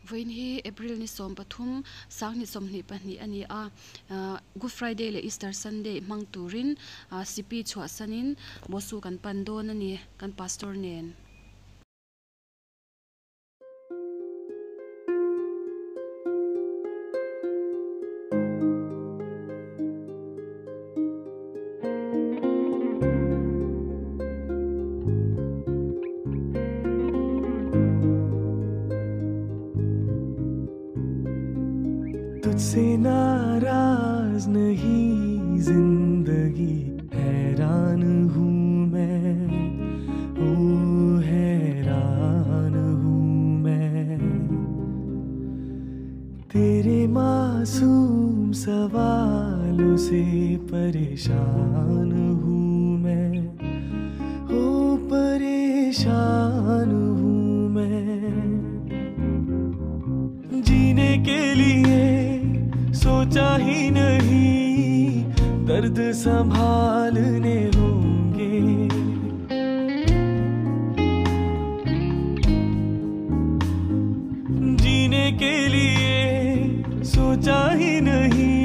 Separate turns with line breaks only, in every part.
Vawiin hi April ni 13 2022 a ni a, Good Friday leh Easter Sunday hmang turin Sipi chhuahsanin Bosu kan pan dawn a ni kan Pastor nen.
तुझसे नाराज नहीं जिंदगी हैरान हूँ मैं ओ हैरान हूँ मैं तेरे मासूम सवालों से परेशान हूँ मैं ओ परेशान हूँ मैं जीने के लिए सोचा ही नहीं दर्द संभालने होंगे जीने के लिए सोचा ही नहीं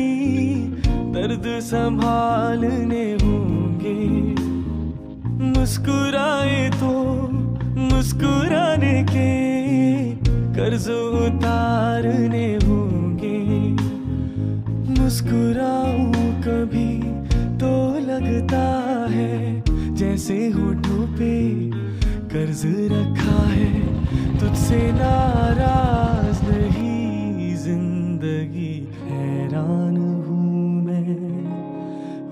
दर्द संभालने होंगे मुस्कुराए तो मुस्कुराने के कर्ज उतारने होंगे मुस्कुराऊं कभी तो लगता है जैसे होठों पे कर्ज रखा है तुझसे नाराज नहीं जिंदगी हैरान हूँ मैं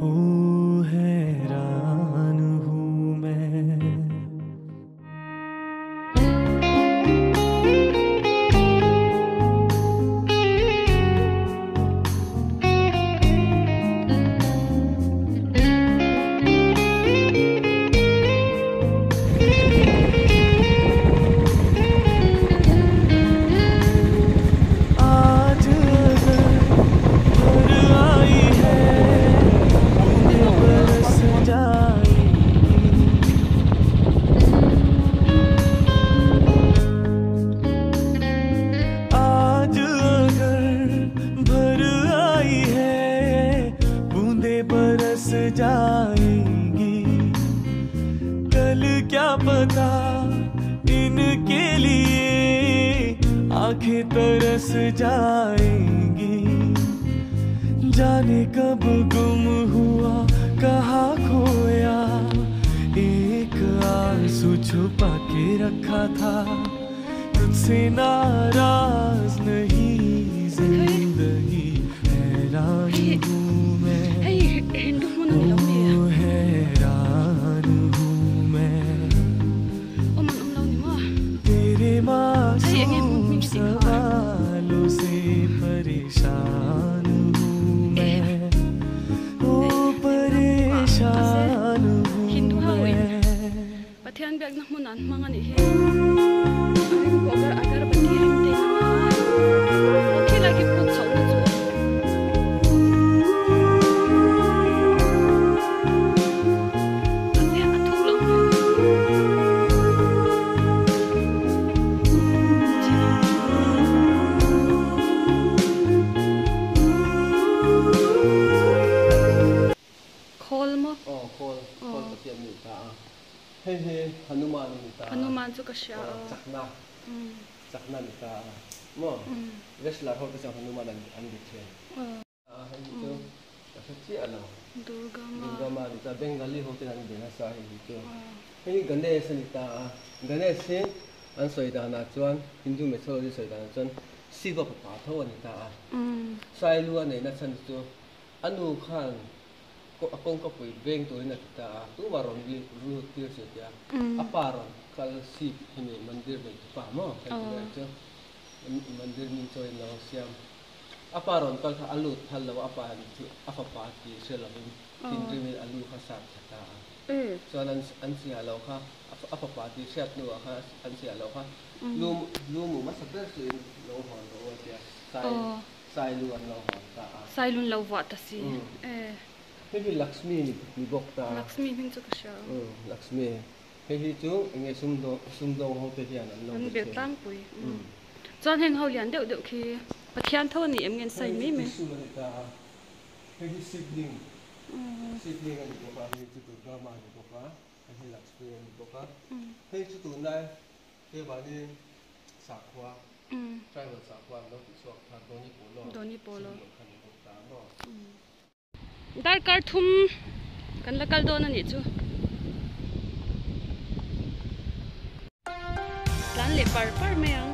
ओ हैरान हूँ मैं। आज अगर भर आई है बूंदें बरस जाएंगी आज अगर भर आई है बूंदें बरस जाएंगी कल क्या पता इनके लिए आंखें तरस जाएंगी जाने कब गुम हुआ कहाँ खोया एक आंसू छुपा के रखा था तुझसे नाराज नहीं जिंदगी हैरान हूँ मैं
Hei Hindu hmun a ni lo mi
ओ हैरान हूँ मैं
awm an awm lo ni maw
तेरे
hei enge hmun
मासूम
hming tih kha
सवालों से परेशान हूँ मैं ओ परेशान हूँ
Hindu ho in
मैं।
Pathian biakna hmun an hmang a nih hi a ring pawh agar agarbati ring te in a aw khilai khi phut chhoh na chu. Mahse a thuk loh hmel. Khawl maw?
Aw khawl, khawl Pathian ni ta a. Hei hi Hanuman ni ta a.
Hanuman chu ka hria
a. Chakna, chakna ni ta a. Maw? Wrestler ho te chuan Hanuman an an bi thin. A hei hi chu ka hre chiah lo.
Durga Ma.
Durga Ma ni ta a, Bengali ho ten an be nasa hei hi chu. Hei hi Ganesh a ni ta a. Ganesh hi an sawi danah chuan Hindu mythology sawi danah chuan Shiva fapa tho a ni ta a. Sailu a neihna chhan chu a nu khan a kawngka pui veng turin a ti ta a, tumah rawn lut tir che tia a pa rawn kal sip hemi mandir nei tu pa maw kan ti lai chu mandir min chawiin lo siam a pa rawn kal kha a lut phal lo a a pa chu a fapa tih hre lovin thinrimin a lu kha sat thla ta a chuan an chiah lo kha a fapa tih hriat hnuah kha an chiah lo kha lu lu mu hmasa ber chu in lo hawn rawh u a tia sai sai lu an lo hawn ta a.
Sailun lo vuah ta si e.
Hei hi Lakshmi ni bawk ta.
Lakshmi hming chu ka hria.
Lakshmi. Hei hi chu eng nge sumdawng sumdawng ho te hian an lo
An
be
be
thin.
tlangpui. Chuan heng ho lian deuh deuh khi Pathian tho a ni em nge an sign mai mai.
Trishul a ni ta a, hei hi Shivling, Shivling a ni bawk a, hei chu Durga Ma a ni bawk a, hei hi Lakshmi a ni bawk a, hei chu tunlai keimahni sakhua, tribal sakhua an lo tihchhuak thar Doni Polo, Shivling kha a ni bawk ta maw.
Darkar thum kan la kal dawn a nih chu. Tlan leh par par mai ang.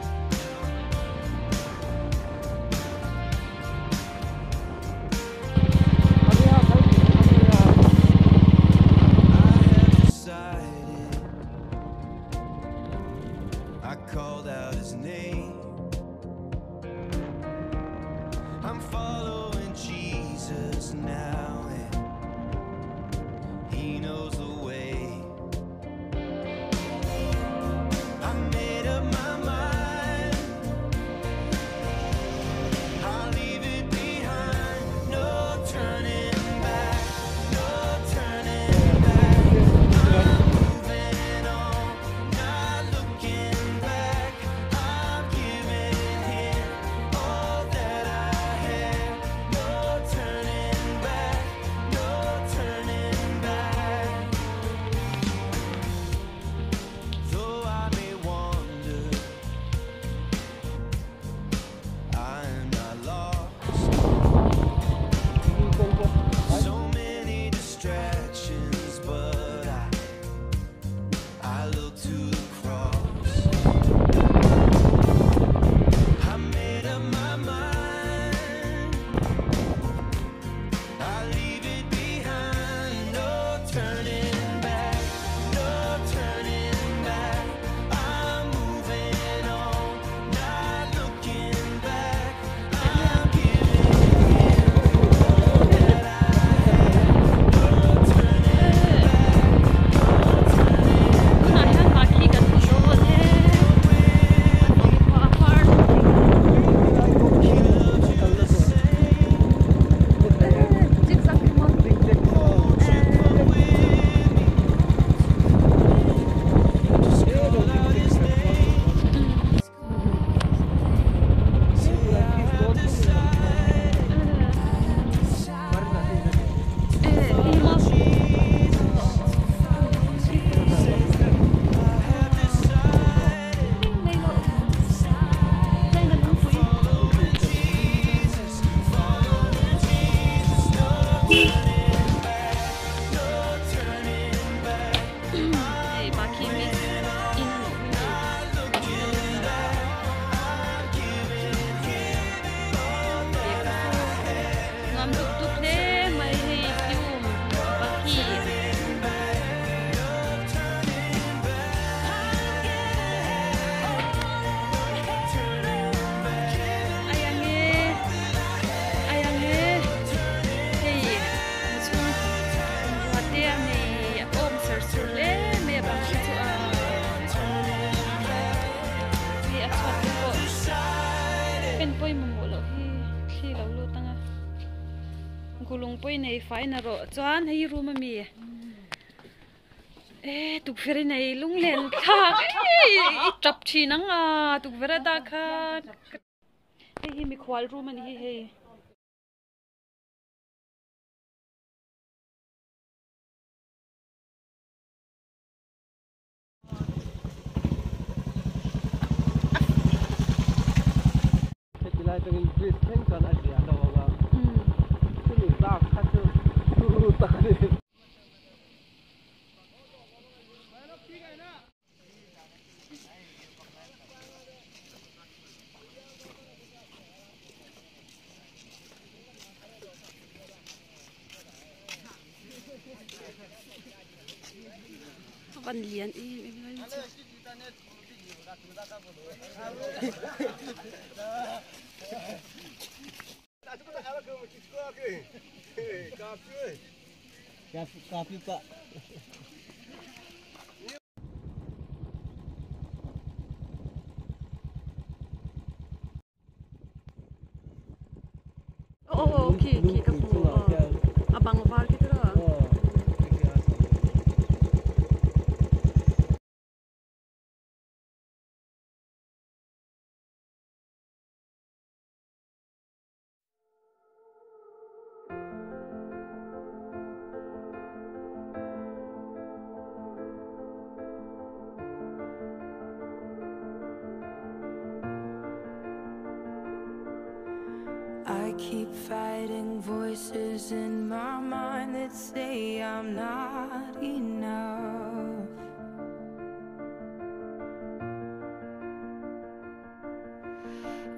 Gulung pawh nei fai na rawh chuan hei room ami e tukverh in ei lung len thlak i tap thin ang a tukverh a dah khan hei hi mikhual room a ni hi hei.
Heti lai atangin bridge thleng chuan a zia lo ang a, chumi bak kha chu turu tak a ni.
A van lian em em lai chu. Aw aw khi khi ka hmu a bang var khi tiraw.
keep fighting voices in my mind that say I'm not enough.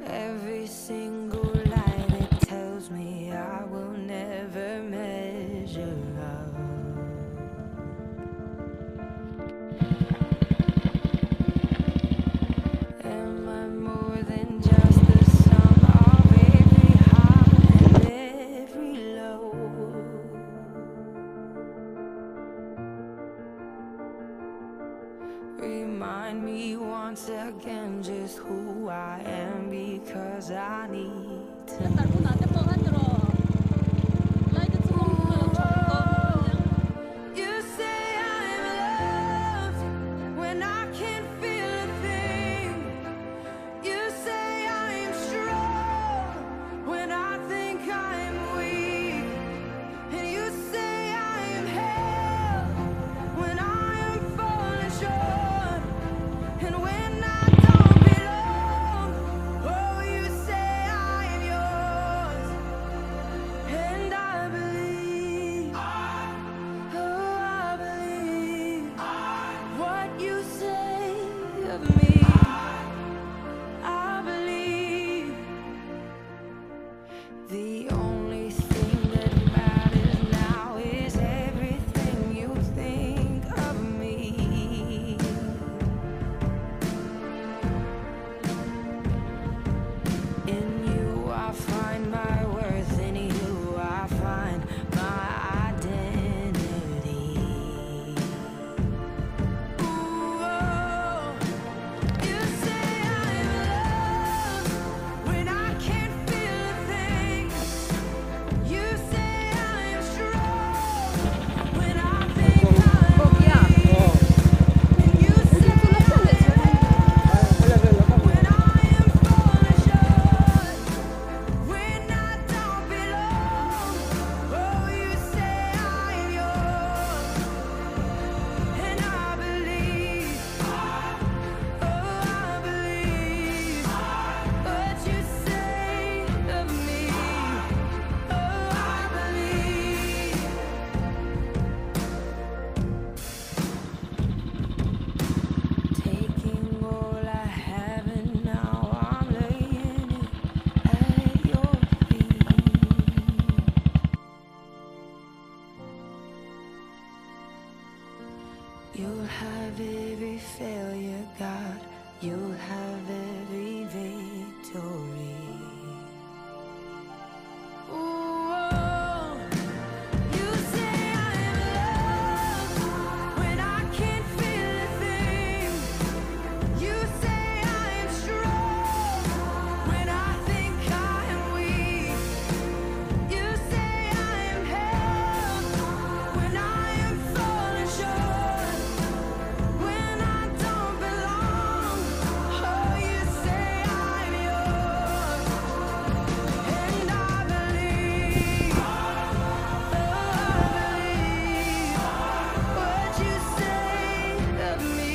Every single lie that tells me I will never measure up. Am I more than just the sum of every high and every low? Remind me once again just who I am because I need to know. You say I'm loved when I can't feel a thing. You say I'm strong when I think I'm weak. And you say I am held when I am falling short. And when I don't belong, oh, you say I am yours. And I believe, oh, I believe what you say of me. I believe the only thing that matters now is everything you think of me. In you I find my worth, in you I find my identity. Ooh, oh. You say I'm loved when I can't feel a thing. You say I'm strong when I think I'm weak. And you say I'm held when I am falling short. When I don't belong, oh, you say I am yours. And I believe, oh, I believe what you say of me. Oh, I believe. Taking all I have and now I'm laying it at your feet. You'll have every failure, God. You'll have every victory. Ooh, oh. You say I am loved when I can't feel a thing. You say I am strong when I think I am weak. You say I am held when I am falling short. When I don't belong, oh, you say I'm yours. And I believe, oh, I believe what you say of me.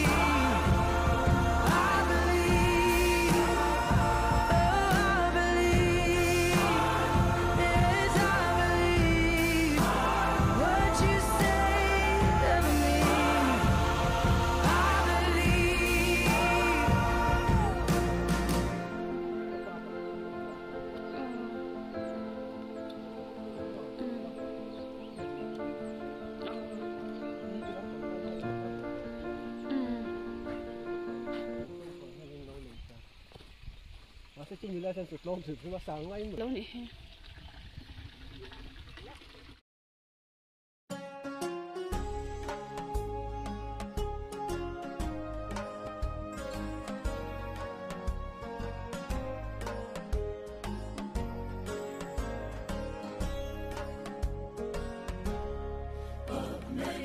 I believe, oh, I believe, yes, I believe what you say of me. I believe.
Mahse chumi lai hian chu tlawm thei thung a sang mai mai.
Lo ni hi.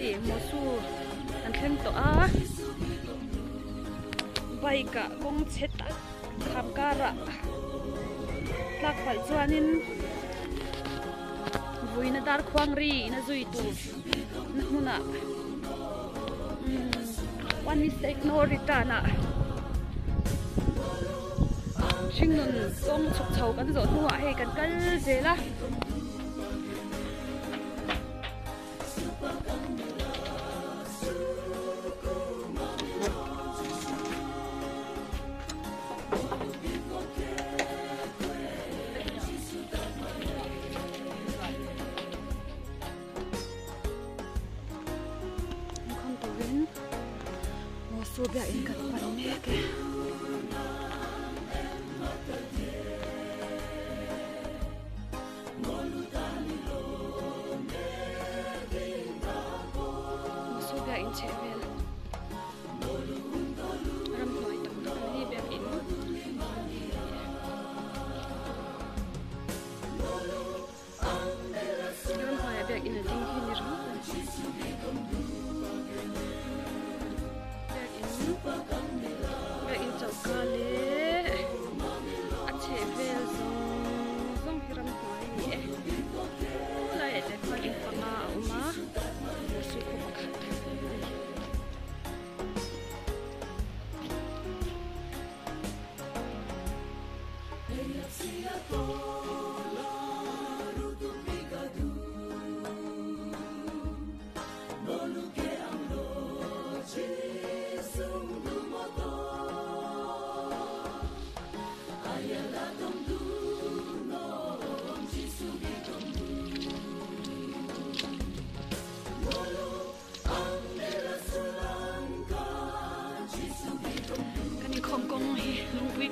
Ih Mosu an thleng tawh a bike ah kawng chhe tak kham karah tlak palh chuanin vuina dar khuang ri in a zui tur na hmunah umm one mistake no return ah Hringnun kawng chhuk chho kan zawh hnuah hei kan kal zel a. Inkhawm turin Mosu biakinn kan pan mek e. Mosu biakinn chheh vel ramhnuai tak tak a ni biakinn. Ramhnuaiah biakinn a ding hi ni ringawt a ni. Biakinn biakinn choka leh a chheh vel zawng zawng hi ramhnuai a ni e. Khawlaiah te khuan in panga a awm a, Mosul khaw pakhat a ni. Kan inkhawm kawng hi lungpui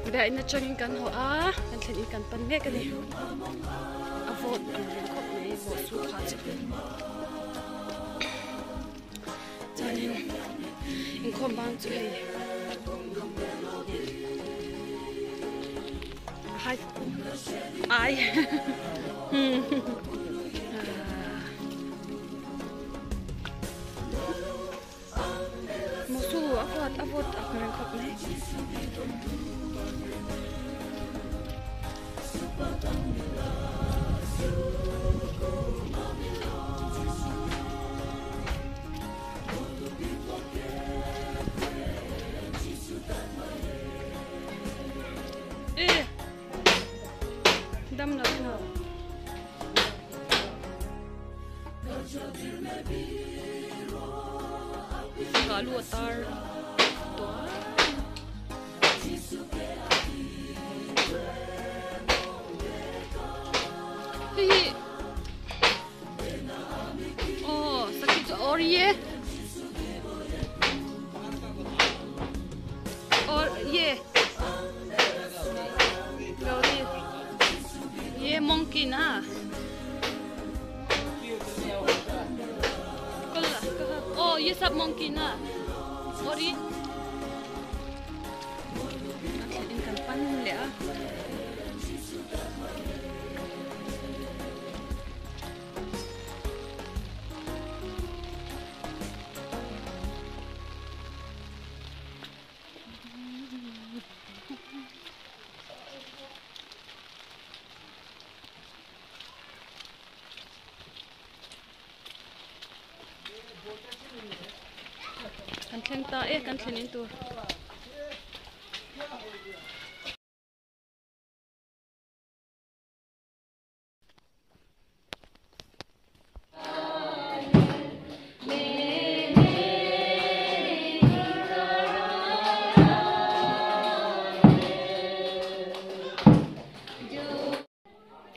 Biakinn atangin kan haw a, kan thlen in kan pan mek a ni. A vawt ang reng khawp mai vawh chu kha chu. Chuanin inkhawm bang chu hei hai ai Mosu a vawt a vawt ang reng khawp mai. E dam lo emaw. Ka lu a tar tawh a. Hei hi aw sakhi chu awr ye awr ye Gauri ye monkey na. Oh, ye sab monkey na. Ori. In kan pan leh a. Kan thleng ta e kan thlen in tur.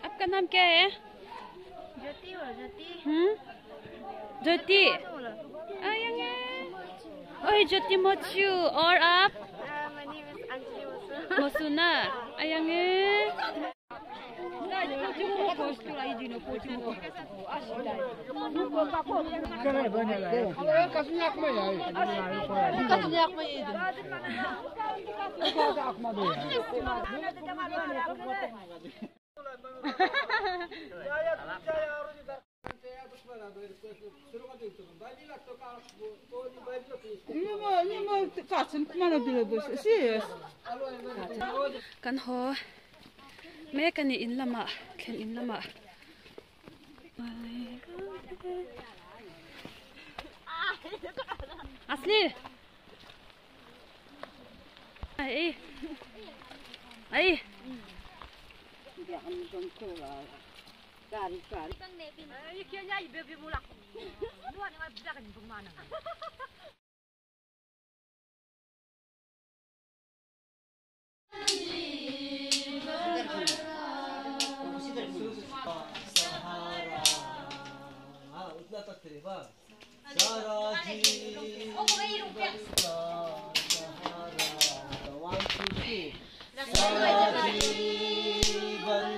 आपका नाम क्या है
ज्योति हो ज्योति
ज्योति आएंगे ओए ज्योति मोचू और आप
My name is Anjali Mosu.
मोसुना आएंगे Kan haw mek a ni in lamah thlen in lamah. Asli! Ai! Ai!
उतना तक फिर सारा जीवन का सहारा one two three सारा जीवन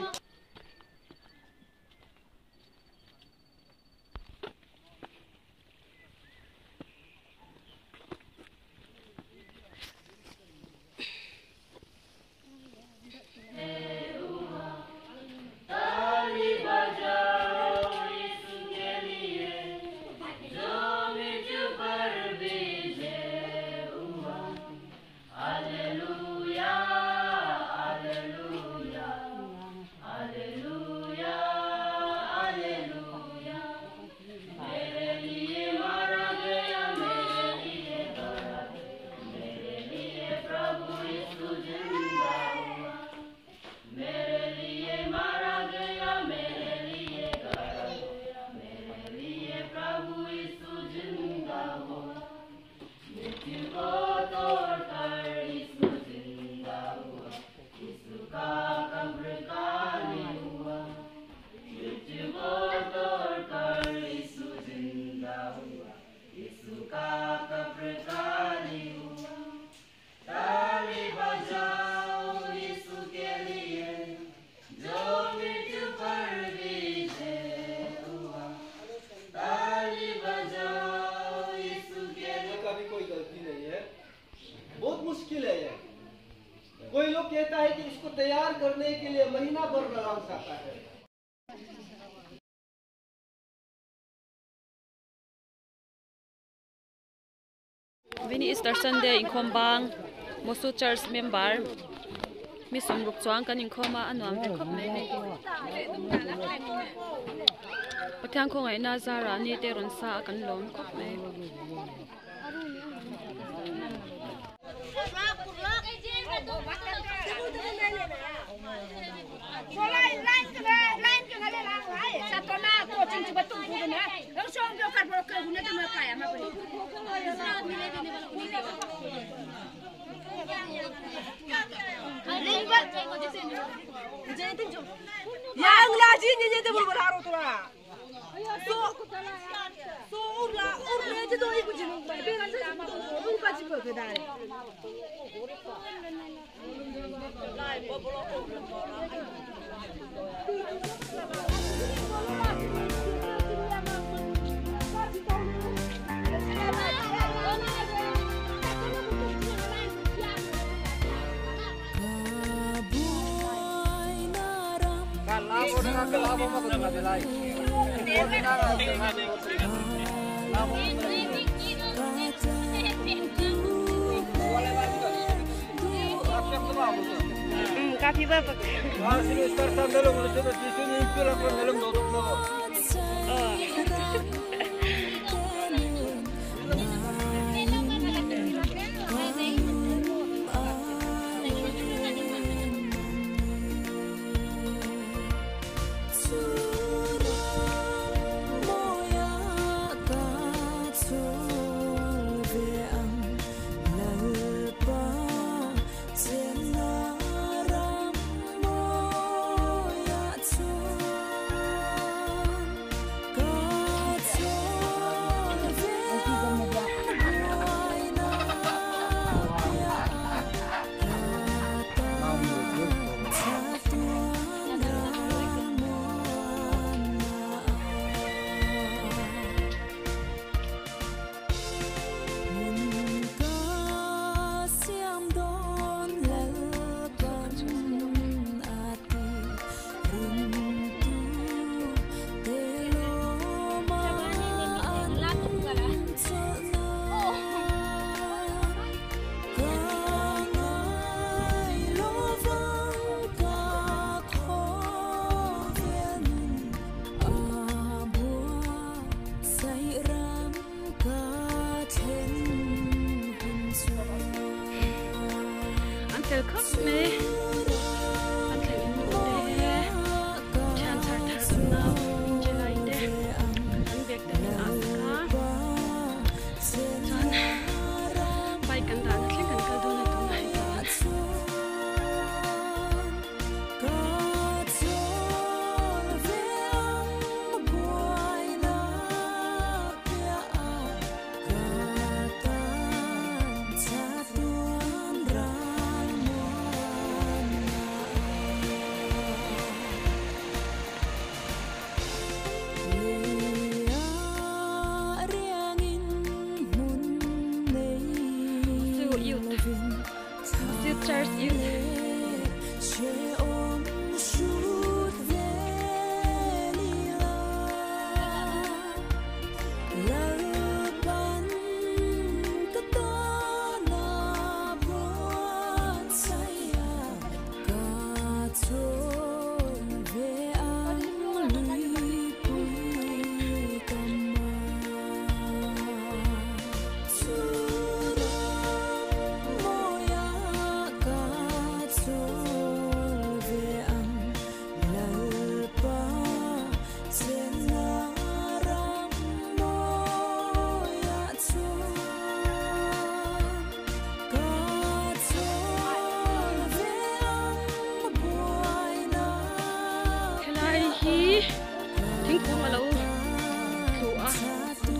का भी कोई गलती नहीं है। बहुत मुश्किल है ये। कोई लोग कहता है कि इसको तैयार करने के लिए महीना भर लग सकता है।
Vini Easter Sunday inkhawm bang Mosu Church member mi sawmruk chuang kan inkhawm a anuam ve khawp mai hei. Pathian khawngaihna zara ni te rawn sa a kan lawm khawp mai.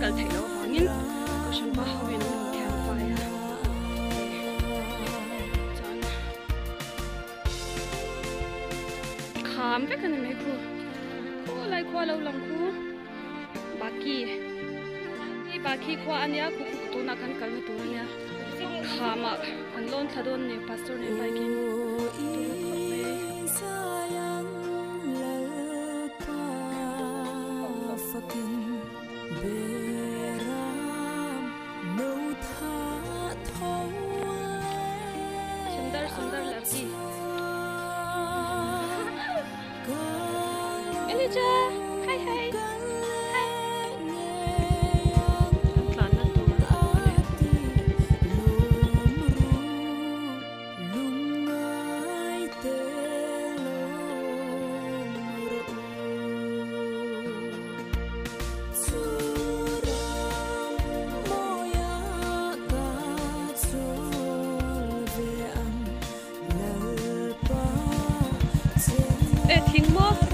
kal theih loh avangin kohhran pa ho in an rawn thian fai a chuan kham vek a ni mai khu khawlai khua lo lang khu baki hei baki khua a nia khu khu tunah kan kalna tur a nia khamah kan lawn thla dawn a ni pastor nen bike in tuna khawp mai. Sundar sundar ladki Elija hi hi hi kan tlanna tur a ni. E thing maw?